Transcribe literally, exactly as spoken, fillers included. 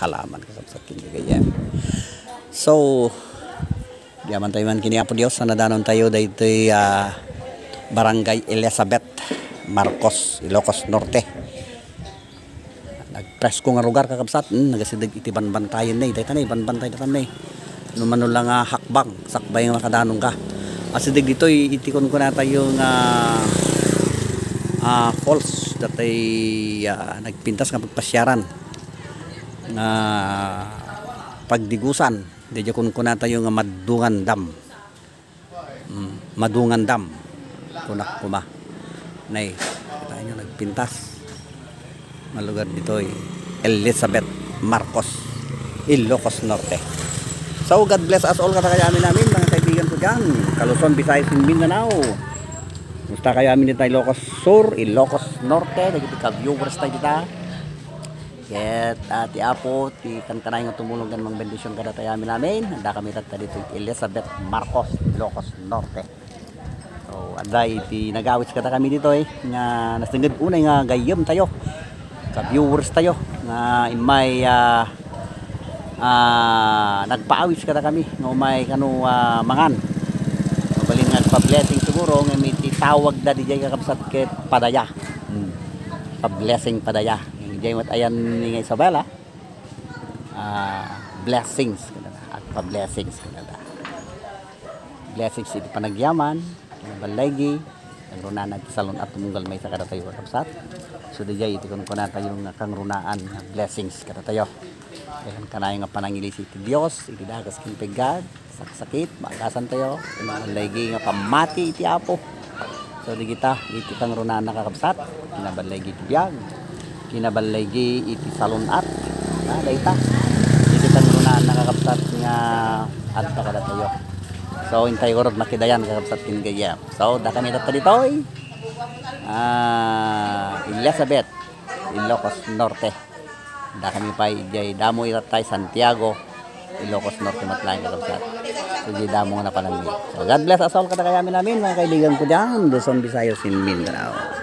Alaman, kakabsat, ken gagayyem. So, yaman tayo man ken ni Apo Dios, a nadanon tayo daytoy, ah, Barangay Elizabeth Marcos, Ilocos Norte. Nagpresko nga lugar, kakabsat, hmm, nagasideg iti banbantayen ne, dayta ne, banbantay dayta ne. No mano la nga hakbang, sakbay nga makadanon ka. Asideg ditoy iti kunkunatayo nga, ah, falls, daytoy, ah, nagpintas nga pagpasiaran nga pagdigusan, daydiay kunkunatayo nga Madungan Dam. Mm, Madungan Dam. Kunak koma. Nay, kita nyo, nagpintas. Nga lugar ditoy, Elizabeth Marcos, Ilocos Norte. So, God bless us all, kadakayo amin-amin, mga kaibigan ko dyan. Ka Luzon, Visayas, and Mindanao. Kumusta kayo amin dita Ilocos Sur, Ilocos Norte, dagiti ka-viewers tayo dita. Ket, ah, ti Apo, ti kankanayon nga tumulong ken mangbendision kadatayo amin-amin. Adda kami tatta ditoy Elizabeth Marcos, Ilocos Norte. So, adda iti nagawis kadakami ditoy, nga nasengngeg unay nga gayyem tayo, ka-viewers tayo, nga immay, ah, ah, nagpaawis kadakami, nga umay kano, ah, mangan. Mabalin nga agpa-blessing siguro, nga iti tawagda didiay, kakabsat, ket padaya. Hmm. Pa-blessing padaya. Diay met ayan ni nga Isabela, ah, blessings, kunana. Agpa-blessings, kunana. Blessings iti panagyaman, kinaballaygi, kangrunaan ti salun-at tumunggal maysa kadatayo, kakabsat. So, diay iti kunkunatayo nga kangrunaan nga blessings kadatayo. Kanayon nga panangilisi iti Dios, iti dakes ken peggad, saksakit, maagasantayo, kinaballaygi nga pammati iti Apo. So, digita, iti kangrunaan, kakabsat, kinaballaygi iti biag, kinaballaygi iti salun-at, ah, dayta. Iti kangrunaan, kakabsat, nga adda kadatayo. So, intay urod makidayan, kakabsat, ken gayyem. So, dakami tatta ditoy, ah, Elizabeth, Ilocos Norte. Dakami pay idiay damo itattay Santiago, Ilocos Norte met laeng, kakabsat. So, idiay damo nga napananmi. So, God bless us all, kadakayo amin-amin, mga kaibigan ko dyan, Luzon, Visayas, and Mindanao.